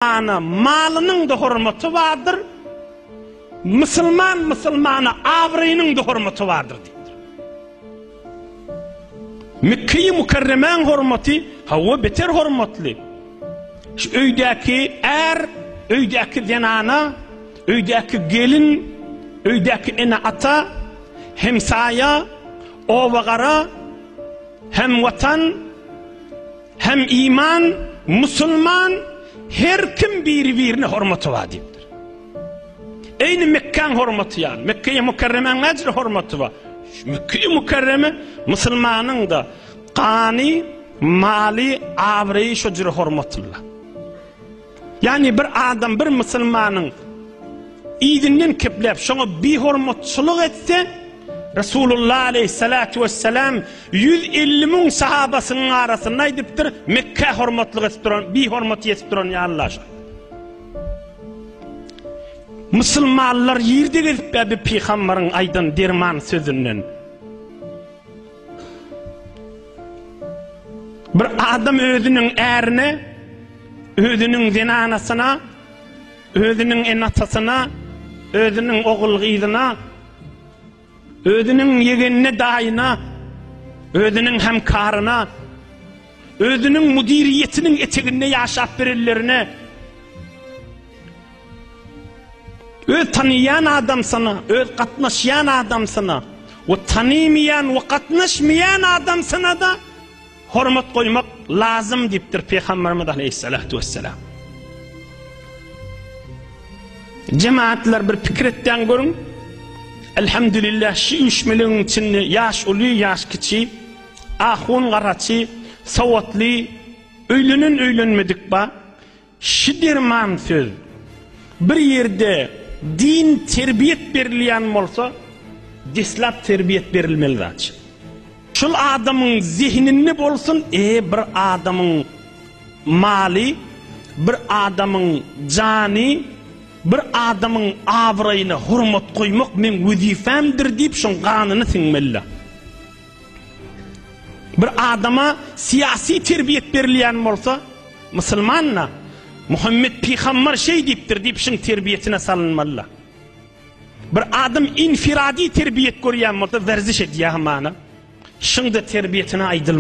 Musulmana malynyň-da hormaty bardyr, musulman musulmana abraýynyň-da hormaty bardyr diýipdir. Mekgeýi Mükerremäň hormaty hawa beter hormatly. Şu öýdäki är, öýdäki zenana, öýdäki gelin, öýdäki ene-ata, hemsaýa, oba-gara, hemwatan, Hem iman, musulman her kim biri-birine hormaty bar diýipdir. Eýni Mekgäň hormaty ýaly, Mekgeýi Mükerremäň näjüre hormaty bar? Mekgeýi Mükerreme musulmanyň-da gany, maly, abraýy şo jüre hormatlylar. Ýagny bir adam bir musulmanyň yzyndan kepläp şoňa bihormatçylyk etse, Resulullah aleýhissalatu wessalam 150 müň sahabasynyň arasynda aýdypdyr, Mekgä hormatlyk edip duran, bihormat ýetip duran ýalylar şo. Musulmanlar ýerde gezip bä bir pygambaryň aýdan derman sözünden. Bir adam özüniň ärine, özüniň zenanasyna, özüniň ene-atasyna, özüniň ogul-gyzyna, özüniň ýegenine, daýyna, özüniň hemkaryna, özüniň müdiriýetiniň eteginde ýaşap berenlerine, Öz tanyýan adamsyna, öz gatnaşýan adamsyna we tanymaýan we gatnaşmaýan adamsyna-da hormat goýmak lazym diýipdir Pygamberimiz aleýhissalatu wesselam. Jemaatlar bir pikir etdäň görüň. Elhamdülillah şu üýşmelegiň içinde ýaş uly, ýaş kiçi, ahun garaçy, sowatly, öýlenen öýlenmedik bar. Şi derman söz bir ýerde din terbiýet berilýän bolsa deslap terbiýet berilmeli zat şi. Şol adamyň zehininde bolsun e bir adamyň maly bir adamyň jany bir adamyň abraýyna hormat goýmak meň wezipemdir diýip şoň ganyna siňmeli. Bir adama syýasy terbiýet berilýän bolsa, musulman-da, Muhammet pygambar şeý diýipdir diýip şuň terbiýetine salynmaly-da. Bir adam infiradi terbiýet görýän bolsa, werziş edýär hamana. Şuň-da terbiýetine aýdylmaly.